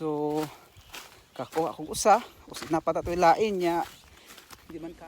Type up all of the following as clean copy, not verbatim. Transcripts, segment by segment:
So kakuha kog usa, usa na pa ta lain nya. Di man ka.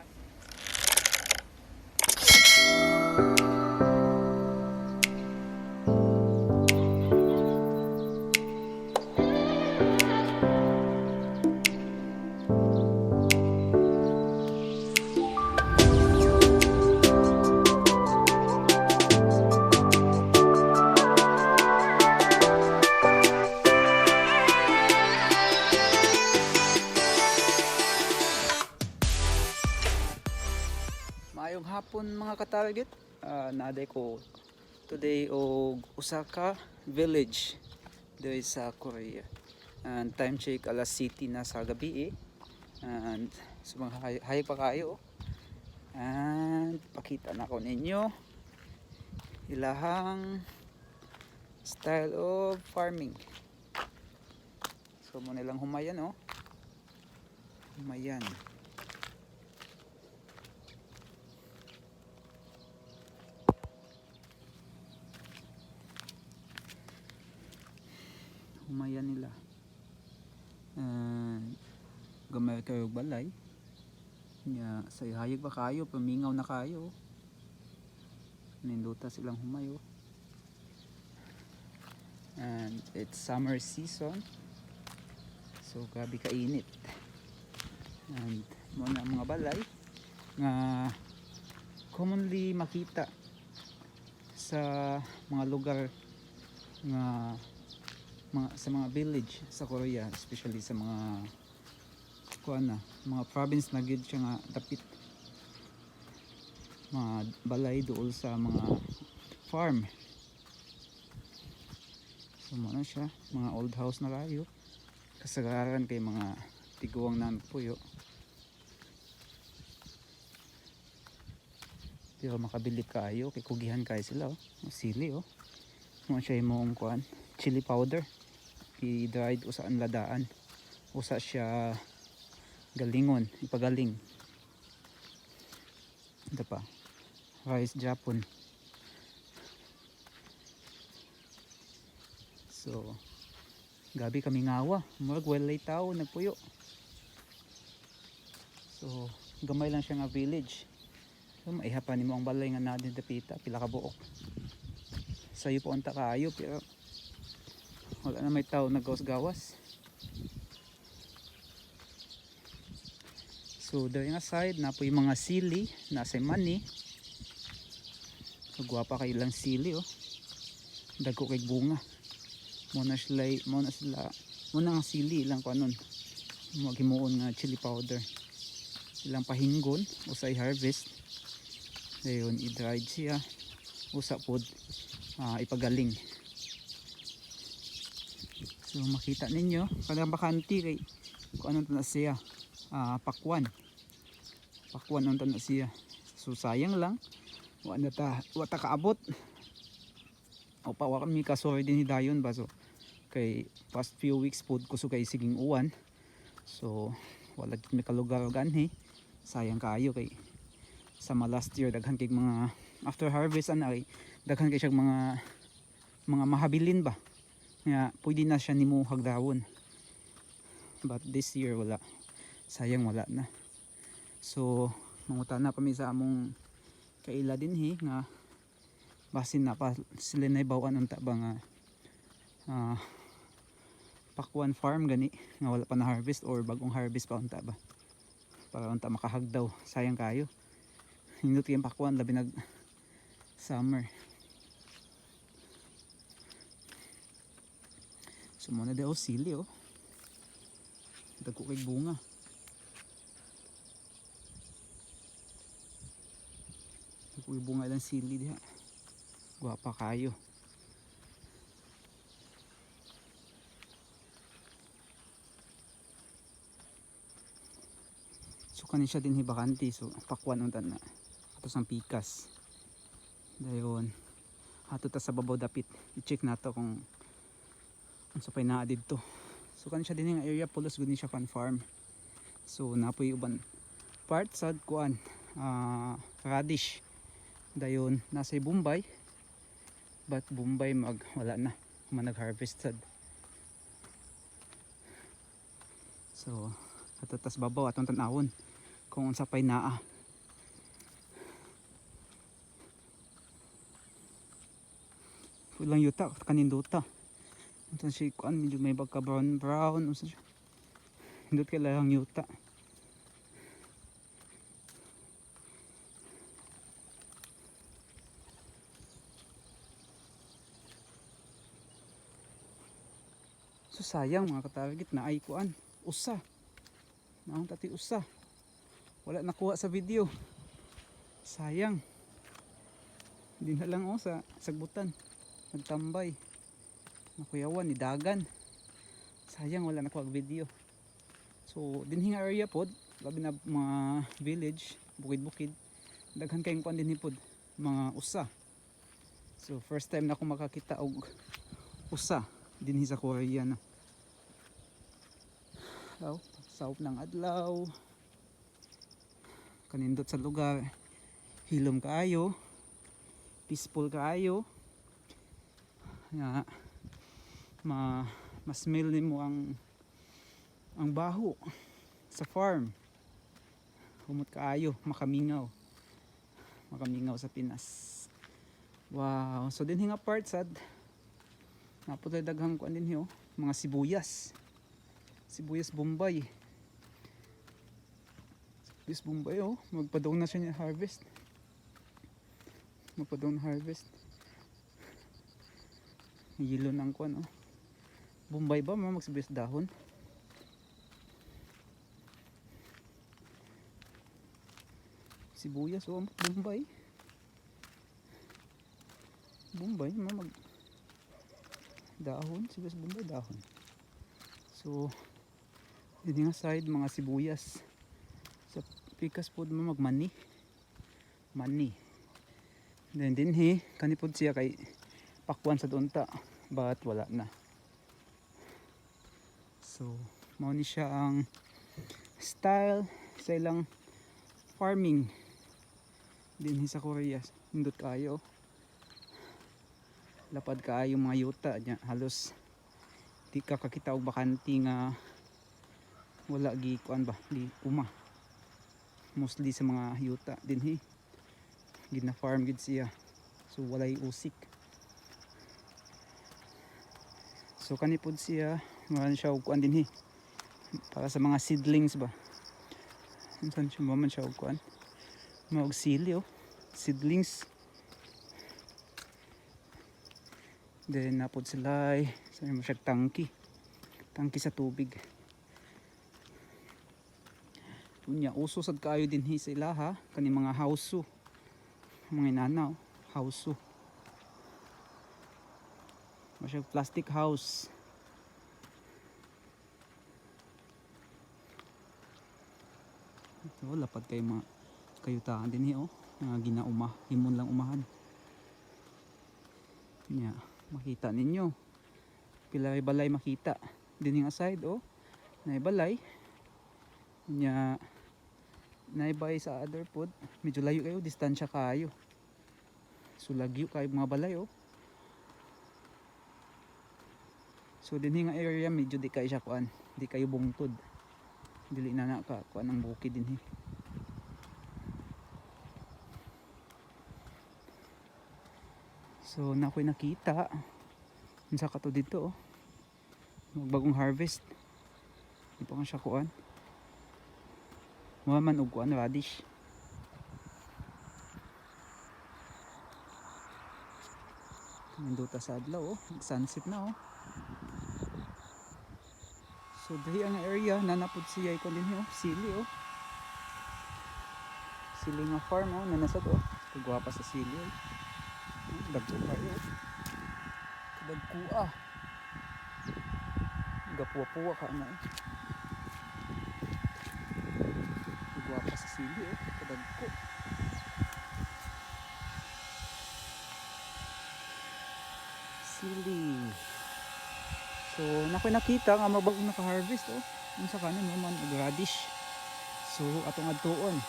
Maayong hapon, mga katarget. Naaday ko today og usa ka village diri sa Korea. And time check, alas 7 na sa gabi eh. And so mga hayag pa kayo. And pakita na ko ninyo ilahang style of farming. So mo nilang humayan oh. Humayan. Humayan nila. And gamay kayo og balay. Nya sa hayag pa kayo, pamingaw na kayo. Nindota silang humayo. And it's summer season. So grabe kainit. And mo na ang mga balay nga commonly makita sa mga lugar nga mga sa mga village sa Korea, especially sa mga kuan na mga province na gid siya nga dapit mga balay dool sa mga farm. So mo na siya mga old house na kayo, kasagaran kay mga tiguang na puyo, pero makabilib kaayo kay kugihan kayo sila oh. Sili oh, mo siya imong kuan, chili powder, i-dried usa ang ladaan, usa siya galingon, ipagaling. Ito pa, rice Japon. So gabi kami ngawa, murag walay tao nagpuyo. So gamay lang siya nga village. So maihapan nimo ang balay nga naa din dapita, pila ka buok. Sayo po unta kaayo, pero wala na may tao naggawas-gawas. So diri nga side na po yung mga sili, nasa mani. So gwapa kay ilang sili oh. Dagko kay bunga. Mo na sila, mo na nga sili ilang kuanon. Mo himuon nga chili powder. Ilang pahinggon usa i-harvest. Dayon i-dried siya. Usa pod ipagaling. So makita ninyo kanang bakante kay kung ano na siya, pakwan. Pakwan ang na siya. So sayang lang wa na ta, wa ta kaabot o pa wa kami kasorry din hidayon ba. So kay past few weeks pod kusog kay siging uwan, so wala jud mi kalugar og anhi. Sayang kaayo kay sa mga last year daghan kay mga after harvest ana kay daghan kay siyang mga mahabilin ba nga pwede na siya nimo hagdawon, but this year wala, sayang, wala na. So mangutan na kami sa among kaila dinhi nga basin na pa sila na ibawan unta ba nga pakwan farm gani nga wala pa na harvest or bagong harvest pa unta ba, para unta makahagdaw. Sayang kayo, hindot kayong pakwan labi nag summer. So mo na daw sili oh, dagko kay bunga. Dagko kay bunga ilang sili diha, gwapa kayo. So kanin siya din hibakante, so pakwan unta na atos ang pikas. Dayon ato ta sa babaw dapit, i-check nato kung unsa pay naa didto. So kanin siya din nga area, pulos gud ni siya kan farm. So napoy uban part sad kuan, radish. Dayon nasa Bombay, but Bombay mag wala na man nag-harvest sad. So ato tas babaw atong tan-awon kung unsa pay naa. Walang yuta kaninduta. Unsa siya kuan, medyo may pagka brown brown, unsa siya. Hindot kay lang yuta. So sayang mga katarget na ay kuan usa. Naong tati usa. Wala nakuha sa video. Sayang. Hindi na lang oh sa sagbutan. Nagtambay. Nakuyawan ni dagan. Sayang wala nakuha og video. So dinhi nga area pod, labi na mga village, bukid-bukid. Daghan kayong kuan dinhi pod, mga usa. So first time na ako makakita og usa dinhi sa Korea na. Aw, saop ng adlaw. Kanindot sa lugar. Hilom kaayo. Peaceful kaayo. Nga ma ma-smell nimo ang baho sa farm. Humot kaayo, makamingaw. Makamingaw sa Pinas. Wow, so dinhi nga part sad naputoy daghang kuan dinhi oh, mga sibuyas. Sibuyas Bombay. Sibuyas Bombay oh, magpadong na siya niya harvest. Magpadong na harvest. Yelo ng kuan oh. Bombay ba mga magsibuyas dahon? Sibuyas oh, Bombay. Bombay, mga mag dahon, sibuyas Bombay dahon. So, dito nga side mga sibuyas. Sa pikas pod mo magmani. Mani. Then dinhi kani pod siya kay pakwan sa dunta but wala na. So, mao ni siya ang style sa ilang farming dinhi sa Korea. Nindot kayo. Lapad kaayo mga yuta niya. Halos di ka kakita og bakante nga wala gi kuan ba, gi uma. Mostly sa mga yuta dinhi gina farm gid siya. So walay usik. So kani pod siya, maran siya og kuan dinhi para sa mga seedlings ba. Unsan siya man siya og kuan? Mga og sili oh, seedlings. Then napod sila ay sa mo siya tangki. Tangki sa tubig. Unya uso sad kaayo dinhi sa ilaha kani mga house, mga inana oh, house. Mo siya plastic house. Ito, lapad kayo mga kayutaan dinhi oh. Mga ginauma, himon lang umahan. Nya, makita ninyo. Pila balay makita. Dinhi nga side oh. Nay balay. Nya naibay sa other pod. Medyo layo kayo, distansya kayo. So lagyo kayo mga balay oh. So dinhi nga area medyo di kayo siya kuan, di kayo bungtod. Dili na na ka kuan ang bukid dinhi. So na ako'y nakita. Unsa ka to dito oh. Magbagong harvest. Di pa nga siya kuan. Mura man og kuan, radish. Nindota sa adlaw oh. Sunset na oh. So diri ang area nanapod siya ikon dinhi oh, sili oh. Sili nga farm oh, nanasad oh. Kagwapa sa sili oh. Dagko kayo. Dagko ah. Gapuwa-puwa ka na eh. Kagwapa sa sili oh. Kadagko. Sili. So, nakoy nakita nga mabagong naka-harvest oh. Unsa kanin mo man og radish. So, atong adtuon.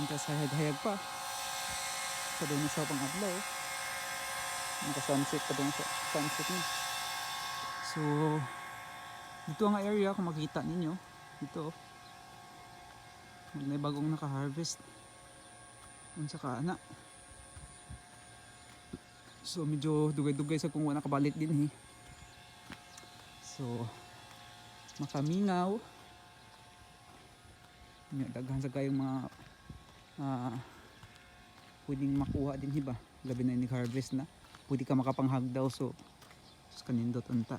Unta sa hayag-hayag pa. Padung na sa pang adlaw. Oh. Naka-sunset pa dong sa sunset na. So, Dito ang area kung makita ninyo. Dito, oh. May bagong naka-harvest. Unsa ka ana. So medyo dugay-dugay sa kung wala nakabalit din eh. So makamingaw. Nya daghan sa kayong mga pwedeng makuha din ba? Labi na ini harvest na. Pwede ka makapanghagdaw, so kanindot unta.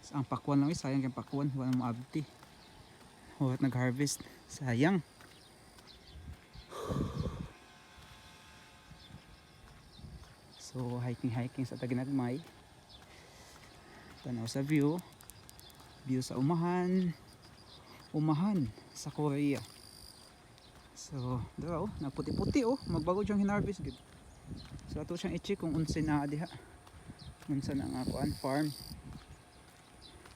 So, ang pakwan lang eh, sayang kay pakwan, wala mo abti. Huwag nag-harvest, sayang. So hiking hiking sa Taginagmay. Tanaw sa view. View sa umahan. Umahan sa Korea. So, dira oh, naputi-puti oh, magbago siyang hinarvest gid. So ato siyang i-check kung unsa na diha. Unsa na nga kuan farm.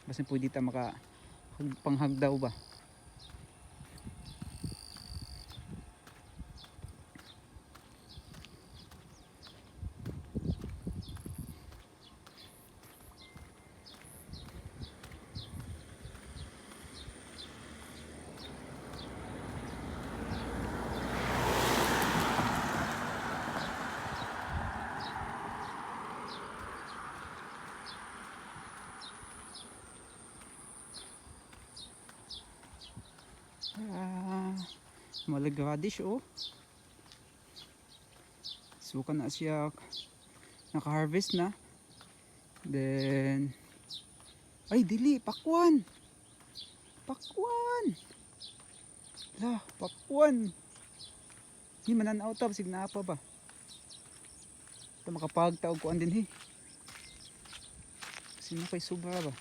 Basin pwede ta maka panghagdaw ba. Ah, malag radish oh. So kana siya naka-harvest na. Then ay, dili pakwan. Pakwan. La, pakwan. Di mananaw ta basig naa pa ba. Ito makapagtaog kuan din he. Sino kay sobra ba?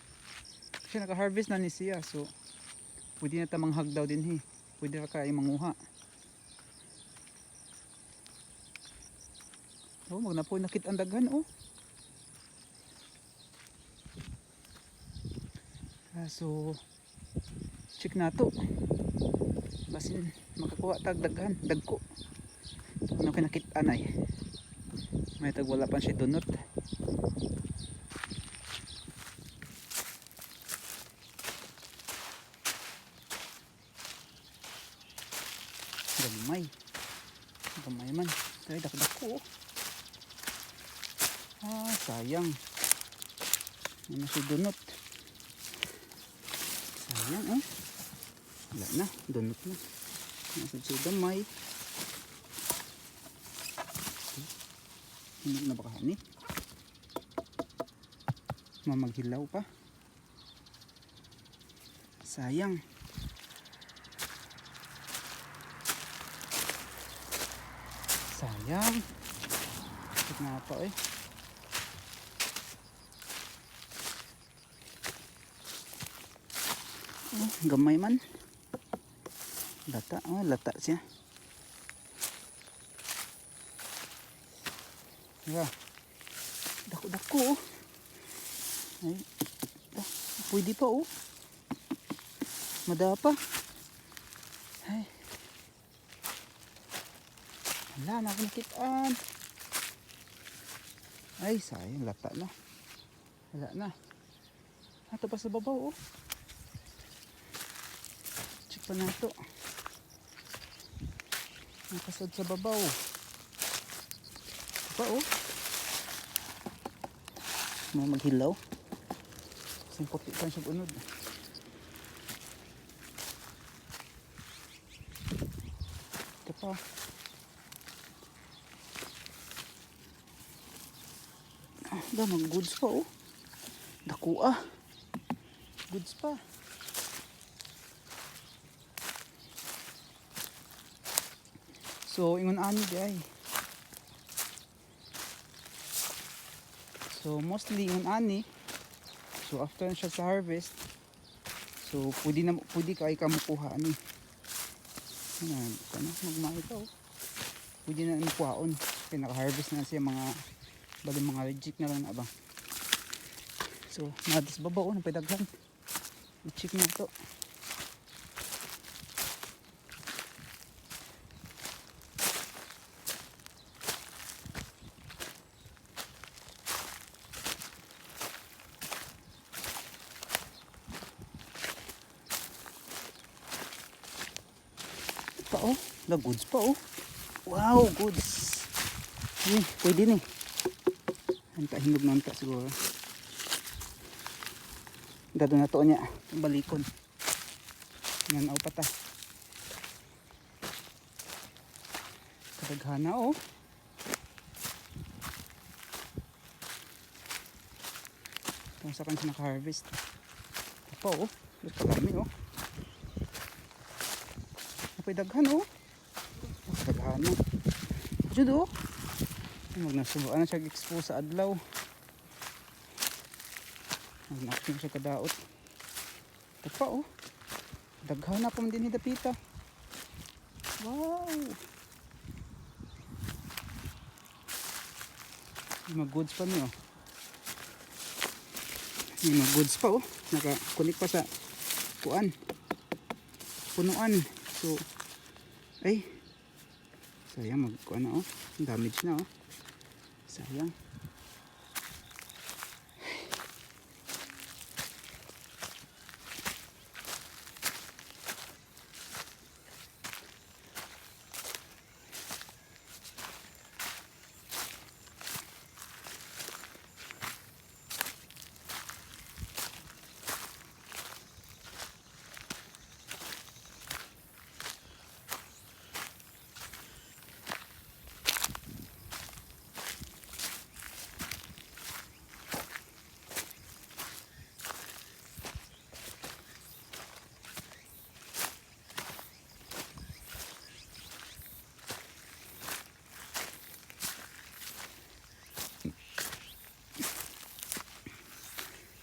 Kasi naka-harvest na ni siya, so pwede na tamang hagdaw din he. Pwede ra kay manguha. Oh, magnapoy nakit ang daghan oh. Ah, so check na to. Basin makakuha tag daghan, dagko. Ano kay nakit anay? May tag wala pa siya dunot. Gamay. Gamay man. Ay, dako-dako oh. Ah, sayang. Ano si dunot? Sayang oh. Wala na, dunot na. Nasa si gamay. Hindi na baka hani. Mamaghilaw pa. Sayang. Sayang. Bakit nga pa eh. Oh, gamay man. Lata, oh, lata siya. Yeah. Dako-dako oh. Ay, ah, pwede pa oh. Madapa. Ay. Wala na ako nakitaan. Ay, sayang, lata na. Wala na. Ato pa sa babaw oh. Check pa na ito. Nakasad sa babaw. Ito pa oh. Mga maghilaw. Kasi puti pa siya unod. Ito pa. Ah, da, mag-goods pa oh. Dako ah. Goods pa. So, ingon ani di ay. So, mostly ingon ani. So, after na siya sa harvest, so pwede na pwede kay ka makuha ani. Ano, kana magmay pa oh. Pwede na makuhaon. Kaya naka-harvest na siya, mga bali mga reject na lang na ba. So, nadis baba oh, napidaghan. I-check na ito. Pa oh. La, goods pa oh. Wow, goods. Eh, pwede ni. Anta hinog na anta siguro. Dado na to niya. Balikon. Yan aw pa ta. Kadaghana oh. Kung saan siya naka-harvest. Ito pa oh. Mas kalami oh. Napay daghan oh. Daghan oh. Jud oh. Mag nasubuan na siya expose sa adlaw. Nag siya kadaot. Ito pa oh. Daghan na po din hidapita. Wow. May mga goods pa niyo. May mga goods pa oh. Nakakunik pa sa kuan. Punuan. So ay, sayang, mag kuan na oh. Damage na oh. Sayang.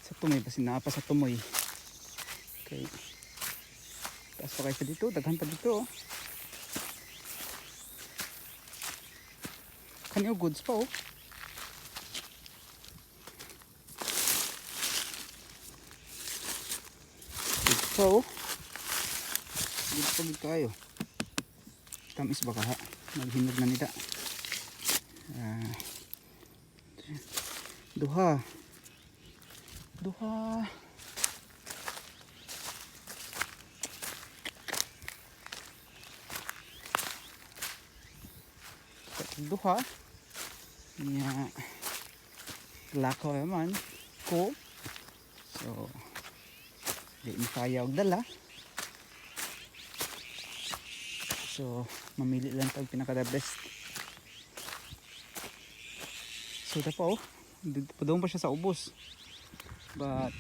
Sa tumoy ba sinapa sa tumoy. Okay. Taas pa kayo sa dito, daghan pa dito oh. Kani oh, goods pa oh. Goods pa oh. Goods pa gid kayo. Tamis ba kaha? Naghinog na nila. Ah, duha. Duha. Duha. Nya lakaw man ko. So di mi kaya og dala. So mamili lang tag pinaka the best. So ito pa oh. Padung pa siya sa ubos. But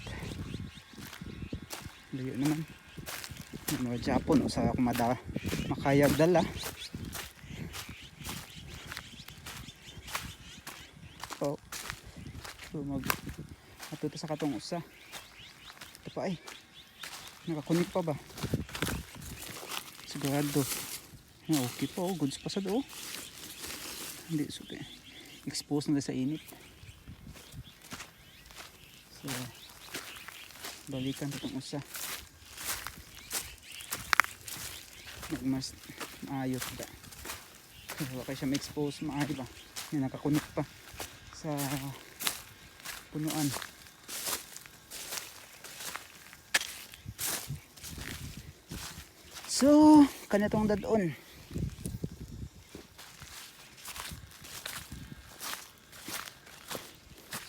layo naman. Mga Japon usa ako mada makayag dala. So, so mag ato sa katong usa. Ito pa ay. Nakakunik pa ba? Sigurado. Ah, okay pa oh, goods pa sa do. Hindi so expose na sa init. So balikan itong usa. Mas maayos ba? Wala kayo siya ma-expose maayo ba? Yan, nakakunik pa sa punuan. So, kanitong dadon.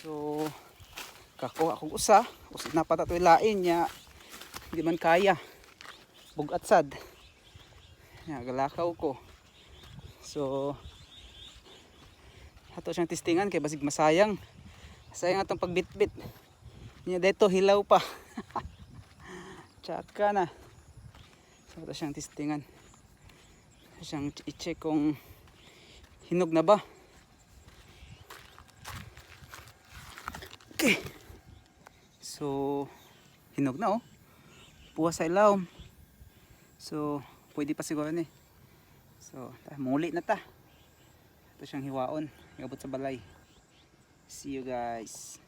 So, kakuha akong usa, usa na pa ta lain niya. Hindi man kaya. Bugat sad. Ya, galakaw ko. So, ato siyang testingan kay basig masayang. Sayang atong pagbitbit. Nya dito hilaw pa. Tsaka na. So, ato siyang testingan. Siyang i-check kung hinog na ba. Okay. So, hinog na oh. Puwa sa ilawom. So, pwede pa siguro ni. So, ta, muli na ta. Ito siyang hiwaon. Iabot sa balay. See you guys.